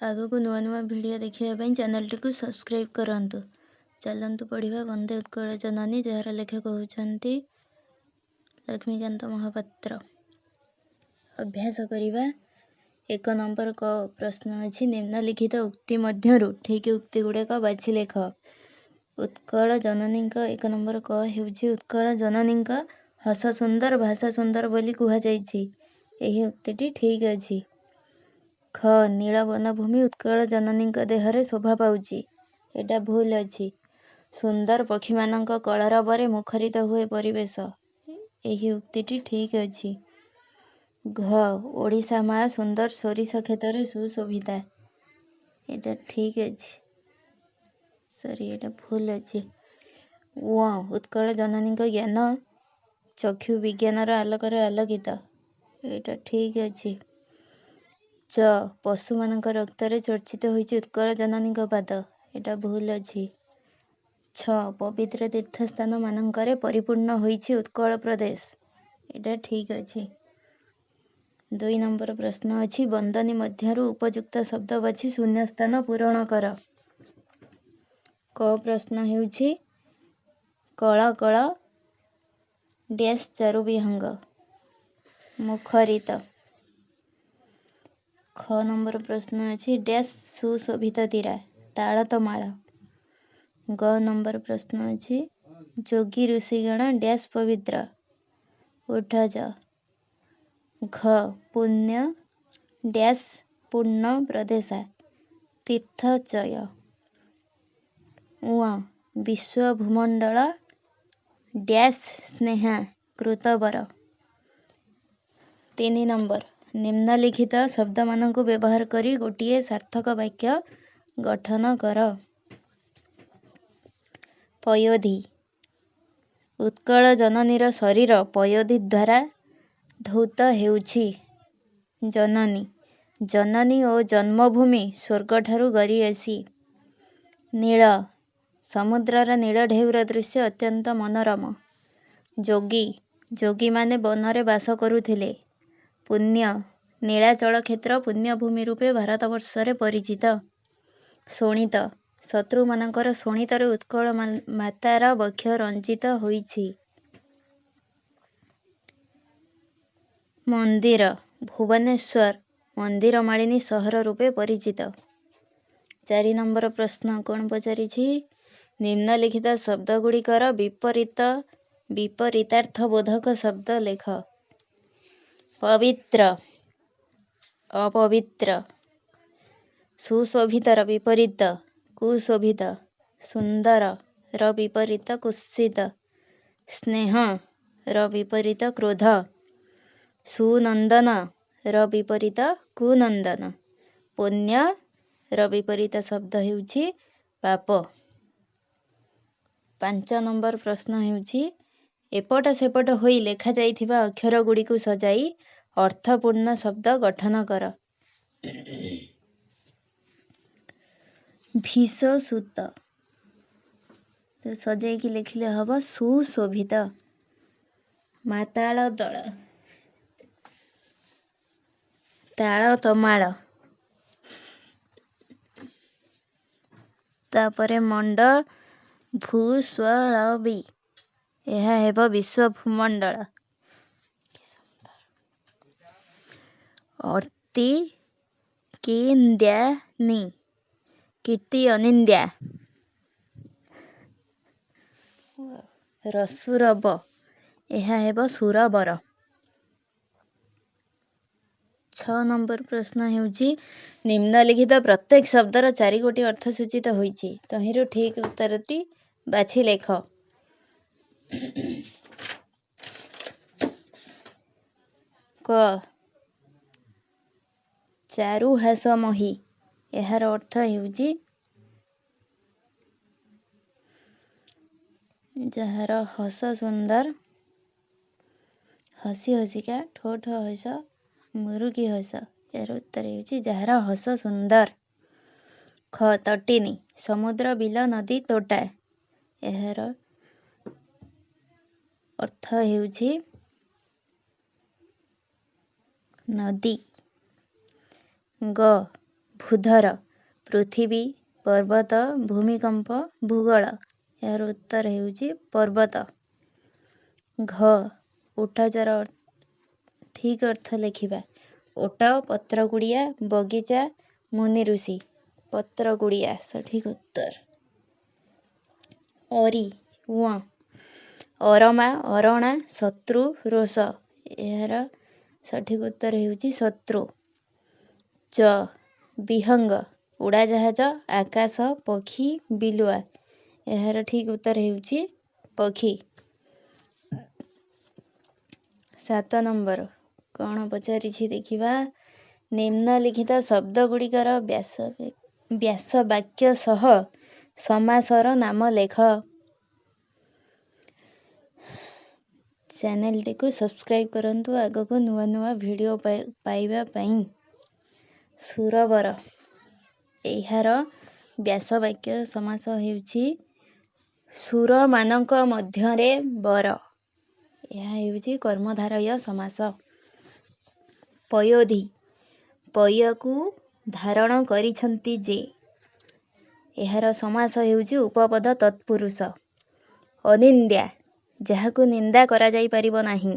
ଆଗକୁ ନୂଆ ନୂଆ ଭିଡ଼ିଓ ଦେଖିବା ପାଇଁ ଚ୍ୟାନେଲଟିକୁ ସବସ୍କ୍ରାଇବ୍ କରନ୍ତୁ। ଚାଲନ୍ତୁ ପଢ଼ିବା ବନ୍ଦେ ଉତ୍କଳ ଜନନୀ, ଯାହାର ଲେଖକ ହେଉଛନ୍ତି ଲକ୍ଷ୍ମୀକାନ୍ତ ମହାପାତ୍ର। ଅଭ୍ୟାସ କରିବା। 1 ନମ୍ବର କ ପ୍ରଶ୍ନ ଅଛି, ନିମ୍ନଲିଖିତ ଉକ୍ତି ମଧ୍ୟରୁ ଠିକ୍ ଉକ୍ତି ଗୁଡ଼ିକ ବାଛି ଲେଖ। ଉତ୍କଳ ଜନନୀଙ୍କ, 1 ନମ୍ବର କ ହେଉଛି, ଉତ୍କଳ ଜନନୀଙ୍କ ହସ ସୁନ୍ଦର, ଭାଷା ସୁନ୍ଦର ବୋଲି କୁହାଯାଇଛି। ଏହି ଉକ୍ତିଟି ଠିକ୍ ଅଛି। ଖ, ନୀଳ ବନଭୂମି ଉତ୍କଳ ଜନନୀଙ୍କ ଦେହରେ ଶୋଭା ପାଉଛି। ଏଇଟା ଭୁଲ ଅଛି। ସୁନ୍ଦର ପକ୍ଷୀମାନଙ୍କ କଳରବରେ ମୁଖରିତ ହୁଏ ପରିବେଶ। ଏହି ଉକ୍ତିଟି ଠିକ୍ ଅଛି। ଘ, ଓଡ଼ିଶା ମା ସୁନ୍ଦର ସୋରିଷ କ୍ଷେତରେ ସୁଶୋଭିତା। ଏଇଟା ଠିକ୍ ଅଛି, ସରି, ଏଇଟା ଭୁଲ ଅଛି। ଉତ୍କଳ ଜନନୀଙ୍କ ଜ୍ଞାନ ଚକ୍ଷୁ ବିଜ୍ଞାନର ଆଲୋକରେ ଆଲୋକିତ। ଏଇଟା ଠିକ୍ ଅଛି। ଚ, ପଶୁମାନଙ୍କ ରକ୍ତରେ ଚର୍ଚ୍ଚିତ ହୋଇଛି ଉତ୍କଳ ଜନନୀଙ୍କ ପାଦ। ଏଇଟା ଭୁଲ ଅଛି। ଛ, ପବିତ୍ର ତୀର୍ଥସ୍ଥାନମାନଙ୍କରେ ପରିପୂର୍ଣ୍ଣ ହୋଇଛି ଉତ୍କଳ ପ୍ରଦେଶ। ଏଇଟା ଠିକ୍ ଅଛି। 2 ନମ୍ବର ପ୍ରଶ୍ନ ଅଛି, ବନ୍ଦନୀ ମଧ୍ୟରୁ ଉପଯୁକ୍ତ ଶବ୍ଦ ବାଛି ଶୂନ୍ୟସ୍ଥାନ ପୂରଣ କର। କ ପ୍ରଶ୍ନ ହେଉଛି, କଳ କଳ ଡ୍ୟାସ୍ ଚାରୁବିହଙ୍ଗ ମୁଖରିତ। ଖ ନମ୍ବର ପ୍ରଶ୍ନ ଅଛି, ଡ୍ୟାସ୍ ସୁଶୋଭିତ ତୀରା ତାଳତମାଳ। ଗ ନମ୍ବର ପ୍ରଶ୍ନ ଅଛି, ଯୋଗୀ ଋଷିଗଣ ଡ୍ୟାସ୍ ପବିତ୍ର ଉଠଜ। ଘ, ପୁଣ୍ୟ ଡ୍ୟାସ୍ ପୂର୍ଣ୍ଣ ପ୍ରଦେଶା ତୀର୍ଥଚୟ। ଉଁ, ବିଶ୍ୱଭୂମଣ୍ଡଳ ଡ୍ୟାସ୍ ସ୍ନେହା କୃତବର। 3 ନମ୍ବର, ନିମ୍ନଲିଖିତ ଶବ୍ଦମାନଙ୍କୁ ବ୍ୟବହାର କରି ଗୋଟିଏ ସାର୍ଥକ ବାକ୍ୟ ଗଠନ କର। ପୟୋଧି। ଉତ୍କଳ ଜନନୀର ଶରୀର ପୟୋଧି ଦ୍ୱାରା ଧୌତ ହେଉଛି। ଜନନୀ। ଜନନୀ ଓ ଜନ୍ମଭୂମି ସ୍ୱର୍ଗଠାରୁ ଗରୀୟସୀ। ନୀଳ। ସମୁଦ୍ରର ନୀଳ ଢେଉର ଦୃଶ୍ୟ ଅତ୍ୟନ୍ତ ମନୋରମ। ଯୋଗୀ। ଯୋଗୀମାନେ ବନରେ ବାସ କରୁଥିଲେ। ପୁଣ୍ୟ। ନୀଳାଚଳ କ୍ଷେତ୍ର ପୁଣ୍ୟଭୂମି ରୂପେ ଭାରତବର୍ଷରେ ପରିଚିତ। ଶୋଣିତ। ଶତ୍ରୁମାନଙ୍କର ଶୋଣିତରେ ଉତ୍କଳ ମାତାର ବକ୍ଷ ରଞ୍ଜିତ ହୋଇଛି। ମନ୍ଦିର। ଭୁବନେଶ୍ୱର ମନ୍ଦିରମାଳିନୀ ସହର ରୂପେ ପରିଚିତ। 4 ନମ୍ବର ପ୍ରଶ୍ନ କ'ଣ ପଚାରିଛି? ନିମ୍ନଲିଖିତ ଶବ୍ଦଗୁଡ଼ିକର ବିପରୀତାର୍ଥବୋଧକ ଶବ୍ଦ ଲେଖ। ପବିତ୍ର, ଅପବିତ୍ର। ସୁଶୋଭିତର ବିପରୀତ କୁଶୋଭିତ। ସୁନ୍ଦରର ବିପରୀତ କୁତ୍ସିତ। ସ୍ନେହର ବିପରୀତ କ୍ରୋଧ। ସୁନନ୍ଦନର ବିପରୀତ କୁନନ୍ଦନ। ପୁଣ୍ୟର ବିପରୀତ ଶବ୍ଦ ହେଉଛି ପାପ। 5 ନମ୍ବର ପ୍ରଶ୍ନ ହେଉଛି, ଏପଟ ସେପଟ ହୋଇ ଲେଖାଯାଇଥିବା ଅକ୍ଷରଗୁଡ଼ିକୁ ସଜାଇ ଅର୍ଥପୂର୍ଣ୍ଣ ଶବ୍ଦ ଗଠନ କର। ଭୀଷସୁତ। ତ ସଜେଇକି ଲେଖିଲେ ହବ ସୁଶୋଭିତ। ମାତାଳ ଦଳ, ତାଳତମାଳ। ତାପରେ ମଣ୍ଡ ଭୂସ୍ୱଳବି, ଏହା ହେବ ବିଶ୍ୱ ଭୂମଣ୍ଡଳ। ଅର୍ତି କିନ୍ଦ୍ୟାନି, କୀର୍ତ୍ତି ଅନିନ୍ଦ୍ୟା। ରସୁରବ, ଏହା ହେବ ସୁରବର। 6 ନମ୍ବର ପ୍ରଶ୍ନ ହେଉଛି, ନିମ୍ନଲିଖିତ ପ୍ରତ୍ୟେକ ଶବ୍ଦର 4ଗୋଟି ଅର୍ଥ ସୂଚିତ ହୋଇଛି, ତହିଁରୁ ଠିକ୍ ଉତ୍ତରଟି ବାଛି ଲେଖ। କ, ଚାରୁହାସମହୀ, ଏହାର ଅର୍ଥ ହେଉଛି ଯାହାର ହସ ସୁନ୍ଦର, ହସି ହସିକା ଠୋ ଠୋ ହସ, ମୁରୁକି ହସ। ଏହାର ଉତ୍ତର ହେଉଛି ଯାହାର ହସ ସୁନ୍ଦର। ଖ, ତଟିନୀ, ସମୁଦ୍ର, ବିଲ, ନଦୀ, ତୋଟା। ଏହାର ଅର୍ଥ ହେଉଛି ନଦୀ। ଗ, ଭୂଧର ପୃଥିବୀ, ପର୍ବତ, ଭୂମିକମ୍ପ, ଭୂଗୋଳ। ଏହାର ଉତ୍ତର ହେଉଛି ପର୍ବତ। ଘ ଉଠଜର ଠିକ୍ ଅର୍ଥ ଲେଖିବା। ଓଟ, ପତ୍ରକୁଡ଼ିଆ, ବଗିଚା, ମୁନି ଋଷି। ପତ୍ରକୁଡ଼ିଆ ସଠିକ୍ ଉତ୍ତର। ଅରି ଉଁ ଅରମା, ଅରଣା, ଶତ୍ରୁ, ରୋଷ। ଏହାର ସଠିକ୍ ଉତ୍ତର ହେଉଛି ଶତ୍ରୁ। ଚ ବିହଙ୍ଗ ଉଡ଼ାଜାହାଜ, ଆକାଶ, ପକ୍ଷୀ, ବିଲୁଆ। ଏହାର ଠିକ୍ ଉତ୍ତର ହେଉଛି ପକ୍ଷୀ। 7 ନମ୍ବର କ'ଣ ପଚାରିଛି ଦେଖିବା। ନିମ୍ନଲିଖିତ ଶବ୍ଦଗୁଡ଼ିକର ବ୍ୟାସ ବାକ୍ୟ ସହ ସମାସର ନାମ ଲେଖ। ଚ୍ୟାନେଲଟିକୁ ସବସ୍କ୍ରାଇବ୍ କରନ୍ତୁ ଆଗକୁ ନୂଆ ନୂଆ ଭିଡ଼ିଓ ପାଇବା ପାଇଁ। ସୁରବର ଏହାର ବ୍ୟାସବାକ୍ୟ ସମାସ ହେଉଛି ସୁରମାନଙ୍କ ମଧ୍ୟରେ ବର। ଏହା ହେଉଛି କର୍ମଧାରୟ ସମାସ। ପୟୋଧି ପୟକୁ ଧାରଣ କରିଛନ୍ତି ଯେ। ଏହାର ସମାସ ହେଉଛି ଉପପଦ ତତ୍ପୁରୁଷ। ଅନିନ୍ଦ୍ୟା ଯାହାକୁ ନିନ୍ଦା କରାଯାଇପାରିବ ନାହିଁ।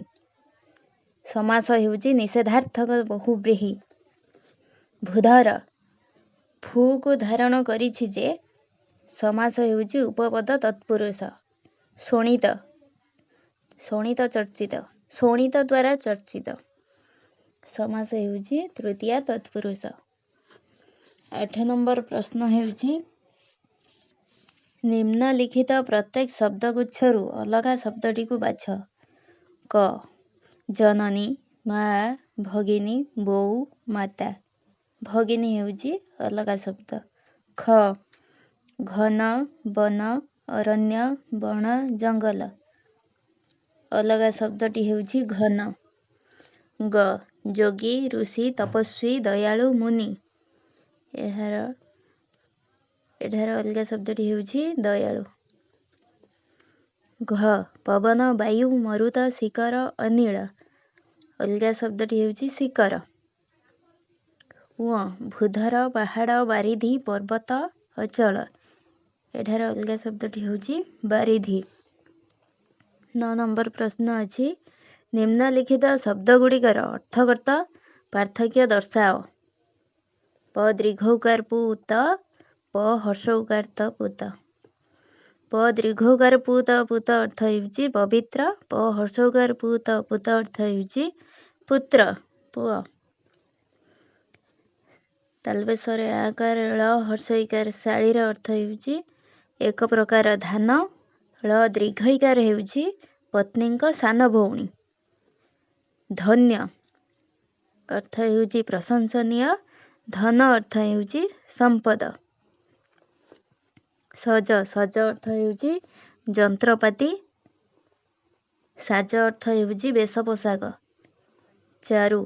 ସମାସ ହେଉଛି ନିଷେଧାର୍ଥକ ବହୁବ୍ରୀହି। ଭୂଧର ଭୂକୁ ଧାରଣ କରିଛି ଯେ। ସମାସ ହେଉଛି ଉପପଦ ତତ୍ପୁରୁଷ। ଶୋଣିତ ଶୋଣିତ ଚର୍ଚ୍ଚିତ ଶୋଣିତ ଦ୍ୱାରା ଚର୍ଚ୍ଚିତ। ସମାସ ହେଉଛି ତୃତୀୟା ତତ୍ପୁରୁଷ। 8 ନମ୍ବର ପ୍ରଶ୍ନ ହେଉଛି ନିମ୍ନଲିଖିତ ପ୍ରତ୍ୟେକ ଶବ୍ଦଗୁଚ୍ଛରୁ ଅଲଗା ଶବ୍ଦଟିକୁ ବାଛ। କ ଜନନୀ, ମା, ଭଗିନୀ, ବୋଉ, ମାତା। ଭଗିନୀ ହେଉଛି ଅଲଗା ଶବ୍ଦ। ଖ ଘନ, ବନ, ଅରଣ୍ୟ, ବଣ, ଜଙ୍ଗଲ। ଅଲଗା ଶବ୍ଦଟି ହେଉଛି ଘନ। ଗ ଯୋଗୀ, ଋଷି, ତପସ୍ୱୀ, ଦୟାଳୁ, ମୁନି। ଏହାର ଏଠାରେ ଅଲଗା ଶବ୍ଦଟି ହେଉଛି ଦୟାଳୁ। ଘ ପବନ, ବାୟୁ, ମରୁତ, ଶିକର, ଅନିଳ। ଅଲଗା ଶବ୍ଦଟି ହେଉଛି ଶିକର। ଉଁ ଭୂଧର, ପାହାଡ଼, ବାରିଧି, ପର୍ବତ, ଅଚଳ। ଏଠାରେ ଅଲଗା ଶବ୍ଦଟି ହେଉଛି ବାରିଧି। 9 ନମ୍ବର ପ୍ରଶ୍ନ ଅଛି ନିମ୍ନଲିଖିତ ଶବ୍ଦଗୁଡ଼ିକର ଅର୍ଥଗତ ପାର୍ଥକ୍ୟ ଦର୍ଶାଅ। ପ ଦୀର୍ଘ ଊକାର ପୂତ, ପ ହ୍ରସ୍ୱ ଊକାର ତ ପୂତ। ପ ଦୀର୍ଘ ଊକାର ପୂତ ପୂତ ଅର୍ଥ ହେଉଛି ପବିତ୍ର। ପ ହ୍ରସ୍ୱ ଊକାର ପୂତ ପୂତ ଅର୍ଥ ହେଉଛି ପୁତ୍ର, ପୁଅ। ତାଲବେଶରେ ଆକାର ଳ ହ୍ରସ୍ୱ ଈକାର ଶାଳୀର ଅର୍ଥ ହେଉଛି ଏକ ପ୍ରକାର ଧାନ। ଳ ଦୀର୍ଘ ଈକାର ହେଉଛି ପତ୍ନୀଙ୍କ ସାନ ଭଉଣୀ। ଧନ୍ୟ ଅର୍ଥ ହେଉଛି ପ୍ରଶଂସନୀୟ। ଧନ ଅର୍ଥ ହେଉଛି ସମ୍ପଦ। ସଜ ସଜ ଅର୍ଥ ହେଉଛି ଯନ୍ତ୍ରପାତି। ସାଜ ଅର୍ଥ ହେଉଛି ବେଶ ପୋଷାକ। ଚାରୁ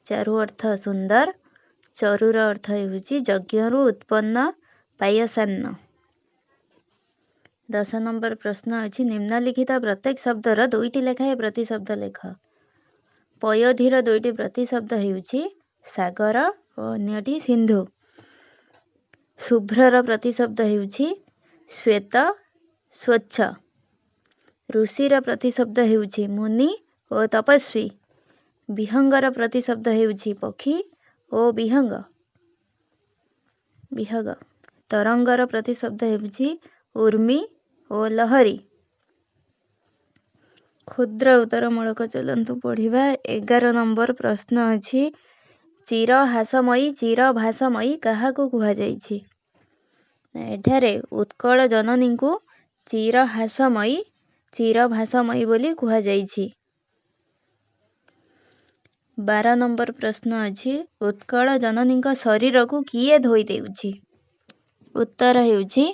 ଚାରୁ ଅର୍ଥ ସୁନ୍ଦର। ଚରୁର ଅର୍ଥ ହେଉଛି ଯଜ୍ଞରୁ ଉତ୍ପନ୍ନ ପାୟସାନ୍ନ। 10 ନମ୍ବର ପ୍ରଶ୍ନ ଅଛି ନିମ୍ନଲିଖିତ ପ୍ରତ୍ୟେକ ଶବ୍ଦର ଦୁଇଟି ଲେଖାଏଁ ପ୍ରତିଶବ୍ଦ ଲେଖ। ପୟୋଧିର ଦୁଇଟି ପ୍ରତିଶବ୍ଦ ହେଉଛି ସାଗର ଓ ଅନ୍ୟଟି ସିନ୍ଧୁ। ଶୁଭ୍ରର ପ୍ରତିଶବ୍ଦ ହେଉଛି ଶ୍ୱେତ, ସ୍ୱଚ୍ଛ। ଋଷିର ପ୍ରତିଶବ୍ଦ ହେଉଛି ମୁନି ଓ ତପସ୍ୱୀ। ବିହଙ୍ଗର ପ୍ରତିଶବ୍ଦ ହେଉଛି ପକ୍ଷୀ ଓ ବିହଙ୍ଗ ବିହଗ। ତରଙ୍ଗର ପ୍ରତିଶବ୍ଦ ହେଉଛି ଉର୍ମି ଓ ଲହରୀ। କ୍ଷୁଦ୍ର ଉତ୍ତରମୂଳକ ଚାଲନ୍ତୁ ପଢ଼ିବା। 11 ନମ୍ବର ପ୍ରଶ୍ନ ଅଛି ଚିରହାସମୟୀ ଚିରଭାସମୟୀ କାହାକୁ କୁହାଯାଇଛି? ଏଠାରେ ଉତ୍କଳ ଜନନୀଙ୍କୁ ଚିରହାସମୟୀ ଚିରଭାସମୟୀ ବୋଲି କୁହାଯାଇଛି। 12 ନମ୍ବର ପ୍ରଶ୍ନ ଅଛି ଉତ୍କଳ ଜନନୀଙ୍କ ଶରୀରକୁ କିଏ ଧୋଇ ଦେଉଛି? ଉତ୍ତର ହେଉଛି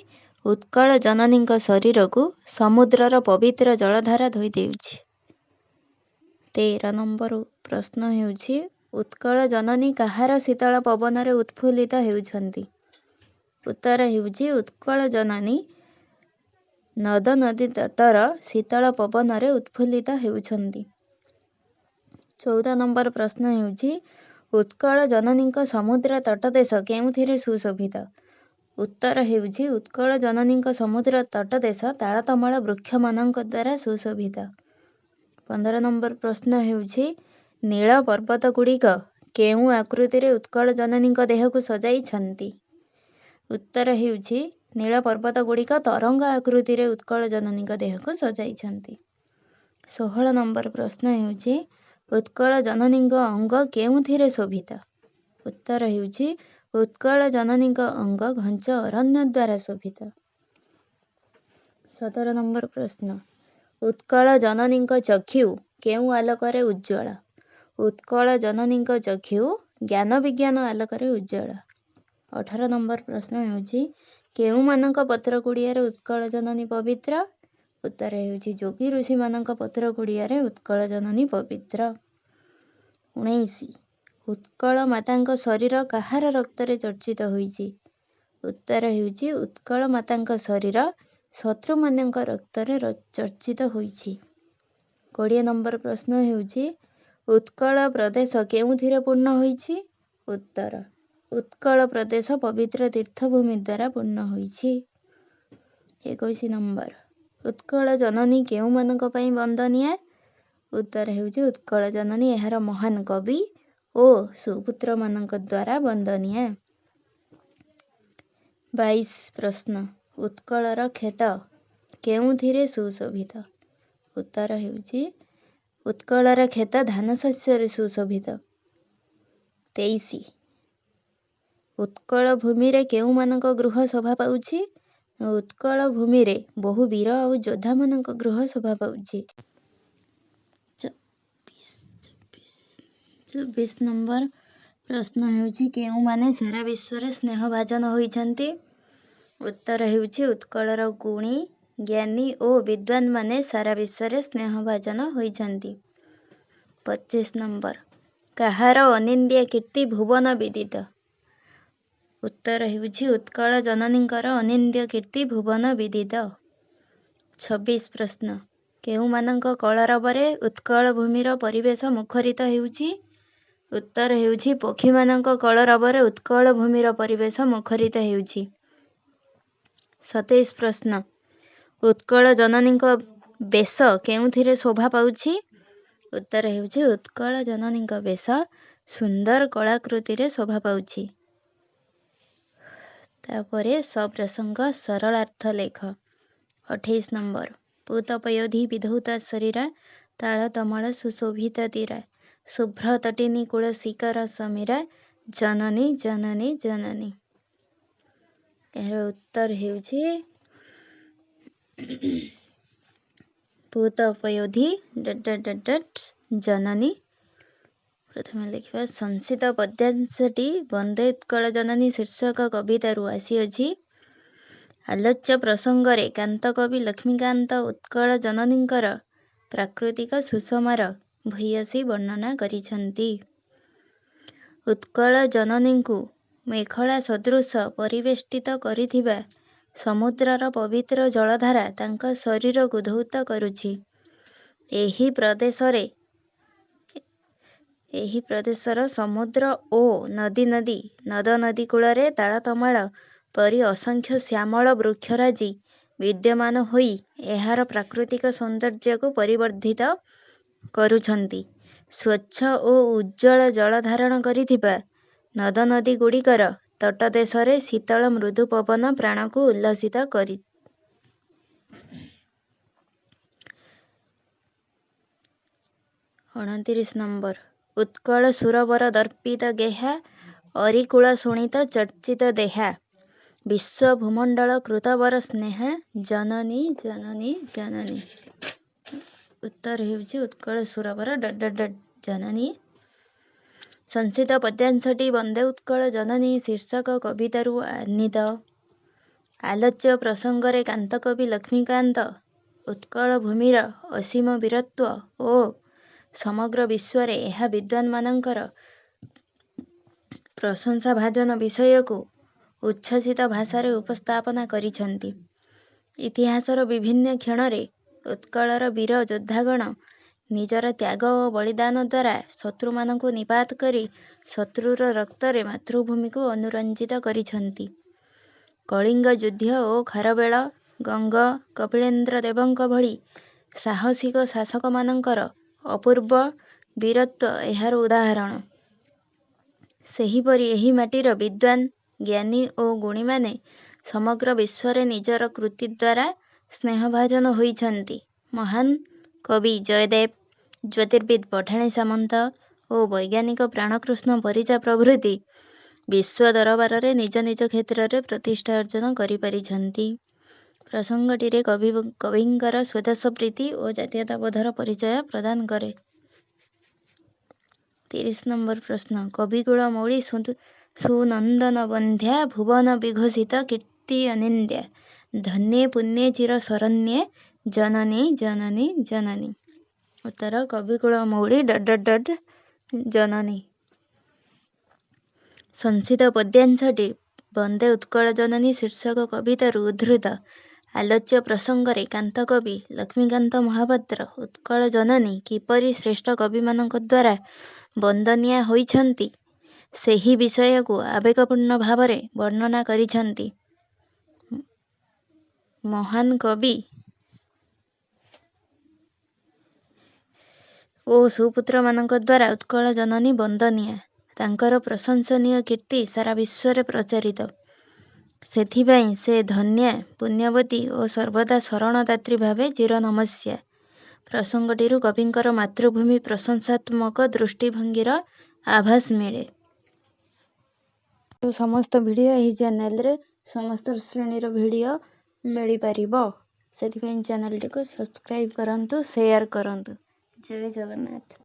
ଉତ୍କଳ ଜନନୀଙ୍କ ଶରୀରକୁ ସମୁଦ୍ରର ପବିତ୍ର ଜଳଧାରା ଧୋଇ ଦେଉଛି। 13 ନମ୍ବର ପ୍ରଶ୍ନ ହେଉଛି ଉତ୍କଳ ଜନନୀ କାହାର ଶୀତଳ ପବନରେ ଉତ୍ଫୁଲ୍ଲିତ ହେଉଛନ୍ତି? ଉତ୍ତର ହେଉଛି ଉତ୍କଳ ଜନନୀ ନଦ ନଦୀ ତଟର ଶୀତଳ ପବନରେ ଉତ୍ଫୁଲ୍ଲିତ ହେଉଛନ୍ତି। 14 ନମ୍ବର ପ୍ରଶ୍ନ ହେଉଛି ଉତ୍କଳ ଜନନୀଙ୍କ ସମୁଦ୍ର ତଟଦେଶ କେଉଁଥିରେ ସୁଶୋଭିତ? ଉତ୍ତର ହେଉଛି, ଉତ୍କଳ ଜନନୀଙ୍କ ସମୁଦ୍ର ତଟଦେଶ ତାଳତମାଳ ବୃକ୍ଷମାନଙ୍କ ଦ୍ୱାରା ସୁଶୋଭିତ। 15 ନମ୍ବର ପ୍ରଶ୍ନ ହେଉଛି, ନୀଳ ପର୍ବତଗୁଡ଼ିକ କେଉଁ ଆକୃତିରେ ଉତ୍କଳ ଜନନୀଙ୍କ ଦେହକୁ ସଜାଇଛନ୍ତି? ଉତ୍ତର ହେଉଛି, ନୀଳ ପର୍ବତଗୁଡ଼ିକ ତରଙ୍ଗ ଆକୃତିରେ ଉତ୍କଳ ଜନନୀଙ୍କ ଦେହକୁ ସଜାଇଛନ୍ତି। 16 ନମ୍ବର ପ୍ରଶ୍ନ ହେଉଛି, ଉତ୍କଳ ଜନନୀଙ୍କ ଅଙ୍ଗ କେଉଁଥିରେ ଶୋଭିତ? ଉତ୍ତର ହେଉଛି, ଉତ୍କଳ ଜନନୀଙ୍କ ଅଙ୍ଗ ଘଞ୍ଚ ଅରଣ୍ୟ ଦ୍ୱାରା ଶୋଭିତ। 17 ନମ୍ବର ପ୍ରଶ୍ନ, ଉତ୍କଳ ଜନନୀଙ୍କ ଚକ୍ଷୁ କେଉଁ ଆଲୋକରେ ଉଜ୍ଜ୍ୱଳ? ଉତ୍କଳ ଜନନୀଙ୍କ ଚକ୍ଷୁ ଜ୍ଞାନ ବିଜ୍ଞାନ ଆଲୋକରେ ଉଜ୍ଜ୍ୱଳ। 18 ନମ୍ବର ପ୍ରଶ୍ନ ହେଉଛି, କେଉଁମାନଙ୍କ ପତ୍ର କୁଡ଼ିଆରେ ଉତ୍କଳ ଜନନୀ ପବିତ୍ର? ଉତ୍ତର ହେଉଛି, ଯୋଗୀ ଋଷିମାନଙ୍କ ପତ୍ର କୁଡ଼ିଆରେ ଉତ୍କଳ ଜନନୀ ପବିତ୍ର। 19, ଉତ୍କଳ ମାତାଙ୍କ ଶରୀର କାହାର ରକ୍ତରେ ଚର୍ଚ୍ଚିତ ହୋଇଛି? ଉତ୍ତର ହେଉଛି, ଉତ୍କଳ ମାତାଙ୍କ ଶରୀର ଶତ୍ରୁମାନଙ୍କ ରକ୍ତରେ ଚର୍ଚ୍ଚିତ ହୋଇଛି। 20 ନମ୍ବର ପ୍ରଶ୍ନ ହେଉଛି, ଉତ୍କଳ ପ୍ରଦେଶ କେଉଁଥିରେ ପୂର୍ଣ୍ଣ ହୋଇଛି? ଉତ୍ତର, ଉତ୍କଳ ପ୍ରଦେଶ ପବିତ୍ର ତୀର୍ଥଭୂମି ଦ୍ୱାରା ପୂର୍ଣ୍ଣ ହୋଇଛି। 21 ନମ୍ବର, ଉତ୍କଳ ଜନନୀ କେଉଁମାନଙ୍କ ପାଇଁ ବନ୍ଦନୀୟା? ଉତ୍ତର ହେଉଛି, ଉତ୍କଳ ଜନନୀ ଏହାର ମହାନ କବି ଓ ସୁପୁତ୍ରମାନଙ୍କ ଦ୍ୱାରା ବନ୍ଦନୀୟା। 22 ପ୍ରଶ୍ନ, ଉତ୍କଳର କ୍ଷେତ କେଉଁଥିରେ ସୁଶୋଭିତ? ଉତ୍ତର ହେଉଛି, ଉତ୍କଳର କ୍ଷେତ ଧାନ ଶସ୍ୟରେ ସୁଶୋଭିତ। 23, ଉତ୍କଳ ଭୂମିରେ କେଉଁମାନଙ୍କ ଗୃହ ଶୋଭା ପାଉଛି? ଉତ୍କଳ ଭୂମିରେ ବହୁ ବୀର ଆଉ ଯୋଦ୍ଧାମାନଙ୍କ ଗୃହ ଶୋଭା ପାଉଛି। 24 ନମ୍ବର ପ୍ରଶ୍ନ ହେଉଛି, କେଉଁମାନେ ସାରା ବିଶ୍ୱରେ ସ୍ନେହଭାଜନ ହୋଇଛନ୍ତି? ଉତ୍ତର ହେଉଛି, ଉତ୍କଳର ଗୁଣୀ, ଜ୍ଞାନୀ ଓ ବିଦ୍ୱାନମାନେ ସାରା ବିଶ୍ୱରେ ସ୍ନେହଭାଜନ ହୋଇଛନ୍ତି। 25 ନମ୍ବର, କାହାର ଅନିନ୍ଦ୍ୟ କୀର୍ତ୍ତି ଭୁବନ ବିଦିତ? ଉତ୍ତର ହେଉଛି, ଉତ୍କଳ ଜନନୀଙ୍କର ଅନିନ୍ଦ୍ୟ କୀର୍ତ୍ତି ଭୁବନ ବିଦିତ। 26 ପ୍ରଶ୍ନ, କେଉଁମାନଙ୍କ କଳରବରେ ଉତ୍କଳ ଭୂମିର ପରିବେଶ ମୁଖରିତ ହେଉଛି? ଉତ୍ତର ହେଉଛି, ପକ୍ଷୀମାନଙ୍କ କଳରବରେ ଉତ୍କଳ ଭୂମିର ପରିବେଶ ମୁଖରିତ ହେଉଛି। 27 ପ୍ରଶ୍ନ, ଉତ୍କଳ ଜନନୀଙ୍କ ବେଶ କେଉଁଥିରେ ଶୋଭା ପାଉଛି? ଉତ୍ତର ହେଉଛି, ଉତ୍କଳ ଜନନୀଙ୍କ ବେଶ ସୁନ୍ଦର କଳାକୃତିରେ ଶୋଭା ପାଉଛି। ତାପରେ ସପ୍ରସଙ୍ଗ ସରଳାର୍ଥ ଲେଖ। 28 ନମ୍ବର, ପୂତପୟୋଧି ବିଧୌତ ଶରୀରା, ତାଳତମାଳ ସୁଶୋଭିତ ତୀରା, ଶୁଭ୍ର ତଟିନୀ କୂଳ ଶିକର ସମୀରା, ଜନନୀ ଜନନୀ ଜନନୀ। ଏହାର ଉତ୍ତର ହେଉଛି, ପୂତପୟୋଧି ଡଟ୍ ଡଟ୍ ଡଟ୍ ଡଟ୍ ଜନନୀ। ପ୍ରଥମେ ଲେଖିବା, ସଂସିତ ପଦ୍ୟାଂଶଟି ବନ୍ଦେ ଉତ୍କଳ ଜନନୀ ଶୀର୍ଷକ କବିତାରୁ ଆସିଅଛି। ଆଲୋଚ୍ୟ ପ୍ରସଙ୍ଗରେ କାନ୍ତକବି ଲକ୍ଷ୍ମୀକାନ୍ତ ଉତ୍କଳ ଜନନୀଙ୍କର ପ୍ରାକୃତିକ ସୁଷମାର ଭୂୟସୀ ବର୍ଣ୍ଣନା କରିଛନ୍ତି। ଉତ୍କଳ ଜନନୀଙ୍କୁ ମେଖଳା ସଦୃଶ ପରିବେଷ୍ଟିତ କରିଥିବା ସମୁଦ୍ରର ପବିତ୍ର ଜଳଧାରା ତାଙ୍କ ଶରୀରକୁ ଧୌତ କରୁଛି। ଏହି ପ୍ରଦେଶର ସମୁଦ୍ର ଓ ନଦୀ ନଦୀ ନଦ ନଦୀ କୂଳରେ ତାଳତମାଳ ପରି ଅସଂଖ୍ୟ ଶ୍ୟାମଳ ବୃକ୍ଷରାଜି ବିଦ୍ୟମାନ ହୋଇ ଏହାର ପ୍ରାକୃତିକ ସୌନ୍ଦର୍ଯ୍ୟକୁ ପରିବର୍ଦ୍ଧିତ କରୁଛନ୍ତି। ସ୍ୱଚ୍ଛ ଓ ଉଜ୍ଜ୍ୱଳ ଜଳ ଧାରଣ କରିଥିବା ନଦନଦୀଗୁଡ଼ିକର ତଟଦେଶରେ ଶୀତଳ ମୃଦୁ ପବନ ପ୍ରାଣକୁ ଉଲ୍ଲସିତ କରି। 29 ନମ୍ବର, ଉତ୍କଳ ସୁରବର ଦର୍ପିତ ଗେହା, ଅରିକୁଳ ଶୋଣିତ ଚର୍ଚ୍ଚିତ ଦେହା, ବିଶ୍ୱ ଭୂମଣ୍ଡଳ କୃତବର ସ୍ନେହା, ଜନନୀ ଜନନୀ ଜନନୀ। ଉତ୍ତର ହେଉଛି, ଉତ୍କଳ ସୁରବର ଡଟ୍ ଡଟ୍ ଡଟ୍ ଜନନୀ। ସଂସିତ ପଦ୍ୟାଂଶଟି ବନ୍ଦେ ଉତ୍କଳ ଜନନୀ ଶୀର୍ଷକ କବିତାରୁ ଆନୀତ। ଆଲୋଚ୍ୟ ପ୍ରସଙ୍ଗରେ କାନ୍ତକବି ଲକ୍ଷ୍ମୀକାନ୍ତ ଉତ୍କଳ ଭୂମିର ଅସୀମ ବୀରତ୍ୱ ଓ ସମଗ୍ର ବିଶ୍ୱରେ ଏହା ବିଦ୍ୱାନମାନଙ୍କର ପ୍ରଶଂସାଭାଜନ ବିଷୟକୁ ଉଚ୍ଛ୍ୱସିତ ଭାଷାରେ ଉପସ୍ଥାପନା କରିଛନ୍ତି। ଇତିହାସର ବିଭିନ୍ନ କ୍ଷଣରେ ଉତ୍କଳର ବୀର ଯୋଦ୍ଧାଗଣ ନିଜର ତ୍ୟାଗ ଓ ବଳିଦାନ ଦ୍ୱାରା ଶତ୍ରୁମାନଙ୍କୁ ନିପାତ କରି ଶତ୍ରୁର ରକ୍ତରେ ମାତୃଭୂମିକୁ ଅନୁରଞ୍ଜିତ କରିଛନ୍ତି। କଳିଙ୍ଗ ଯୁଦ୍ଧ ଓ ଖାରବେଳ, ଗଙ୍ଗ, କପିଳେନ୍ଦ୍ର ଦେବଙ୍କ ଭଳି ସାହସିକ ଶାସକମାନଙ୍କର ଅପୂର୍ବ ବୀରତ୍ୱ ଏହାର ଉଦାହରଣ। ସେହିପରି ଏହି ମାଟିର ବିଦ୍ୱାନ୍, ଜ୍ଞାନୀ ଓ ଗୁଣୀମାନେ ସମଗ୍ର ବିଶ୍ୱରେ ନିଜର କୃତି ଦ୍ୱାରା ସ୍ନେହଭାଜନ ହୋଇଛନ୍ତି। ମହାନ କବି ଜୟଦେବ, ଜ୍ୟୋତିର୍ବିଦ୍ ପଠାଣି ସାମନ୍ତ ଓ ବୈଜ୍ଞାନିକ ପ୍ରାଣକୃଷ୍ଣ ପରିଜା ପ୍ରଭୃତି ବିଶ୍ୱ ଦରବାରରେ ନିଜ ନିଜ କ୍ଷେତ୍ରରେ ପ୍ରତିଷ୍ଠା ଅର୍ଜନ କରିପାରିଛନ୍ତି। ପ୍ରସଙ୍ଗଟିରେ କବିଙ୍କର ସ୍ୱଦେଶପ୍ରୀତି ଓ ଜାତୀୟତାବୋଧର ପରିଚୟ ପ୍ରଦାନ କରେ। 30 ନମ୍ବର ପ୍ରଶ୍ନ, କବିକୁଳ ମୌଳି ସୁନନ୍ଦନ ବନ୍ଧ୍ୟା ଭୁବନ ବିଘୋଷିତ କୀର୍ତ୍ତି ଅନିନ୍ଦ୍ୟା ଧନ୍ୟେ ପୁଣ୍ୟେ ଚିର ଶରଣ୍ୟେ ଜନନୀ ଜନନୀ ଜନନୀ। ଉତ୍ତର, କବିକୁଳ ମୌଳି ଡଟ୍ ଡଟ୍ ଡଟ୍ ଜନନୀ। ଶଂସିତ ପଦ୍ୟାଂଶଟି ବନ୍ଦେ ଉତ୍କଳ ଜନନୀ ଶୀର୍ଷକ କବିତାରୁ ଉଦ୍ଧୃତ। ଆଲୋଚ୍ୟ ପ୍ରସଙ୍ଗରେ କାନ୍ତକବି ଲକ୍ଷ୍ମୀକାନ୍ତ ମହାପାତ୍ର ଉତ୍କଳ ଜନନୀ କିପରି ଶ୍ରେଷ୍ଠ କବିମାନଙ୍କ ଦ୍ୱାରା ବନ୍ଦନୀୟା ହୋଇଛନ୍ତି, ସେହି ବିଷୟକୁ ଆବେଗପୂର୍ଣ୍ଣ ଭାବରେ ବର୍ଣ୍ଣନା କରିଛନ୍ତି। ମହାନ କବି ଓ ସୁପୁତ୍ରମାନଙ୍କ ଦ୍ୱାରା ଉତ୍କଳ ଜନନୀ ବନ୍ଦନୀୟା। ତାଙ୍କର ପ୍ରଶଂସନୀୟ କୀର୍ତ୍ତି ସାରା ବିଶ୍ୱରେ ପ୍ରଚାରିତ। ସେଥିପାଇଁ ସେ ଧନ୍ୟା, ପୁଣ୍ୟବତୀ ଓ ସର୍ବଦା ଶରଣଦାତ୍ରୀ ଭାବେ ଚିରନମସ୍ୟା। ପ୍ରସଙ୍ଗଟିରୁ କବିଙ୍କର ମାତୃଭୂମି ପ୍ରଶଂସାତ୍ମକ ଦୃଷ୍ଟିଭଙ୍ଗୀର ଆଭାସ ମିଳେ। ସମସ୍ତ ଭିଡ଼ିଓ ଏହି ଚ୍ୟାନେଲରେ ସମସ୍ତ ଶ୍ରେଣୀର ଭିଡ଼ିଓ ମିଳିପାରିବ। ସେଥିପାଇଁ ଚ୍ୟାନେଲଟିକୁ ସବସ୍କ୍ରାଇବ୍ କରନ୍ତୁ, ସେୟାର କରନ୍ତୁ। ଜୟ ଜଗନ୍ନାଥ।